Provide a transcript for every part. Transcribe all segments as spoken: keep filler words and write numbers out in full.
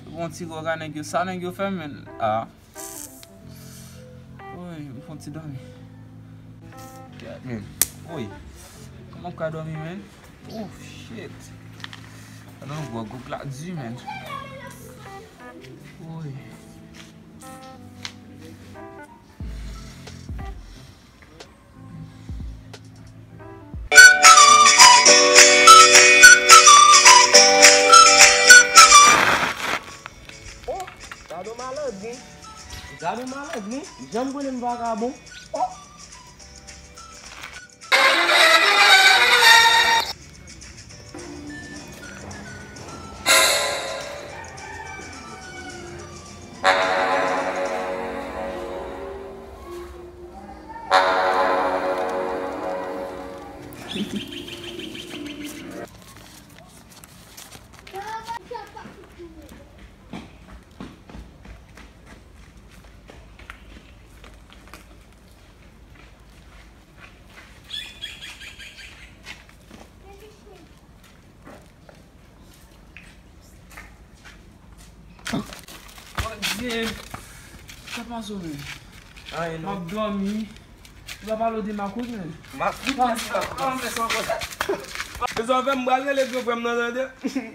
Bon ti gòga nèg yo, sa nèg yo fè, men. Ah. Woy, m fè yon ti dòmi. Yeah, men. Woy. Kòman m ka dòmi, men? Oh, shit. Adan yon gwo gouk la di, men. Woy. Oh, gade yon malandren. Gade yon malandren. Janm konnen m vakabon. Oh. Bondye, sa pase w, men? Anyen non. M ap dòmi. Ou pa pale w de Marcos, men. Marcos, anyen sa. E sa w fè, m pral rele gran frè m nan, tande.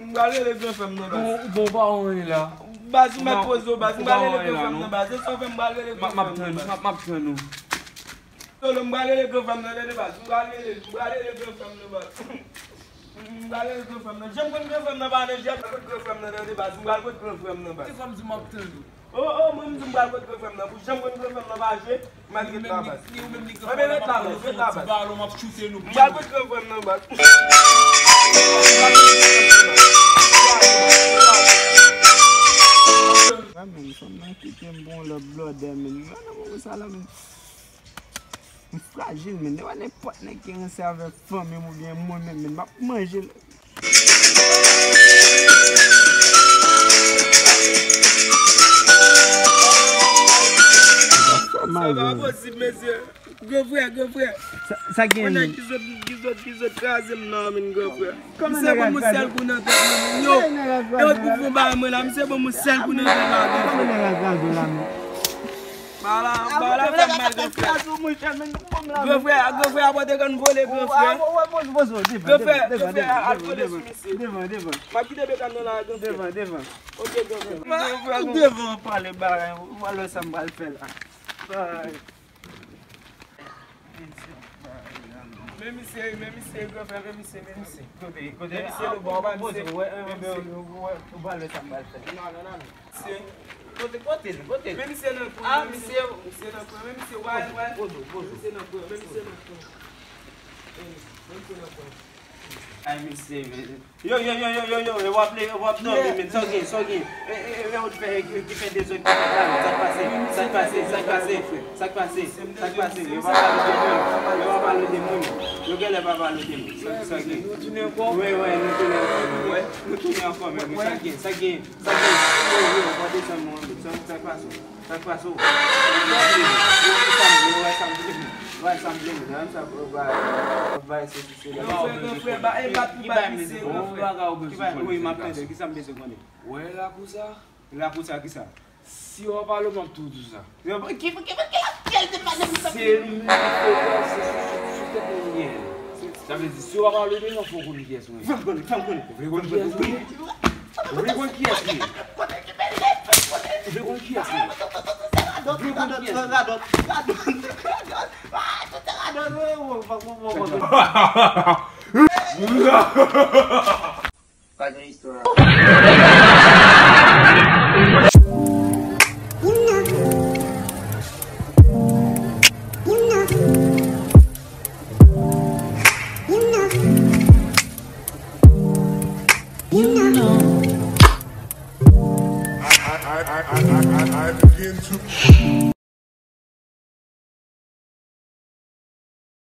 M pral rele gran frè m nan, baz. Bon, bon, pa anyen la. Baz, ou mèt poze w, baz. M pral rele gran frè m nan, baz. E sa w fè, m pral rele gran frè m nan, baz. M ap tann ou. Solo, m pral rele gran frè m nan, tande, baz. M pral rele, m pral rele gran frè m nan, baz. M pral rele gran frè m nan. Jan m konn gran frè m nan pa nan jèt, kot gran frè m nan, tande, baz. M pral kot gran frè m nan, baz. Ti fò m di m ap tann ou. Oh, oh, mwen, m di m pral kot gran frè m nan. Pou jan m konn gran frè m nan pa jwe, m al ret la, baz. Mwen, men ret la, baz, ret la, baz. M pral kot gran frè m nan, baz. Ah, men, fanm nan kite m pou yon lòt blòdè, men. Mwen, nan moman sa la, men. M frajil, men. Se pa nenpòt nèg ki ranse avèk fanmi m oubyen mwen menm, men. M ap manje l. Sa pa posib, mesye. Gran frè, gran frè. Sa, sa gen? Konnen ki zòt, ki zòt, ki zòt kraze m nan, men, gran frè. Misye ban m yon sèl kou nan tèt mwen, men. Yo, yo pou fon ba mwen la, misye ban m yon sèl kou nan tèt la, gran frè. Ba la, ba la fè m mal, gran frè. Gran frè, gran frè, apòte grann vole, gran frè. Gran frè, gran frè, al vole sou misye. Devan, devan. M ap kite bekàn nan la, gran frè. Devan, devan. Ok, gran frè. Devan, pale bagay, ou pral wè sa m pral fè la. Bagay. Men misye, men misye, gran frè, men misye, men misye. Kote, kote? Men misye, le bò, men misye. Ou pral wè sa m pral fè. Non, non, non, non. Misye. Kote, kote l, kote l? Men misye nan kwen, ah, men misye, misye nan kwen, men misye, wè, wè. Poze w, poze w. Misye nan kwen, men misye nan kwen. Men misye nan kwen. Ay, misye, men. Yo, yo, yo, yo, yo, yo, w ap le, w ap dòmi, men. Sa w gen, sa w gen? E, e, e, e, w fè, e, ki fè dezòd, ki fè dezòd? Sa k pase? Sa k pase? Sa k pase? Sa k pase? Sa k pase? Yo pa pale de moun. Yo pa pale de moun. Yo genlè pa pale de moun. Sa, sa gen. Nou tounen ankò? Wi, wi, nou tounen ankò, men. Nou tounen ankò, men. Sa gen, sa gen, sa gen. Yo, yo, yo, pa desann nou anpil. Sa, sa k pase? Sa k pase w? Wè sa m vle, wè sa m vle, wè sa m vle, wè sa m vle. Bay, bay, se, se, se. Yo, frè, gran frè, ba, e bat pou bat misye, gran frè. Ki bay, wi, m ap tande, ki sa m bezwen konnen? Wè lakou sa? Lakou sa, ki sa? Si w pa pale, m ap tou di w sa. Yo, ki, ki, ki, ki, ki, ki, ki, ki, se li menm ki fè sa, se sou, sou, sou tèt mwen li ye. Sa vle di, si w pa pale de non, fò w konn kiyès mwen ye. Fè m konnen, fè m konnen. Ou vle konn kiyès mwen ye? Ou vle konn kiyès mwen ye? Ou vle konn kiyès mwen ye? Ou vle konn kiyès mwen ye? Pa gen istwa. I, I, I, I, I, I, I begin to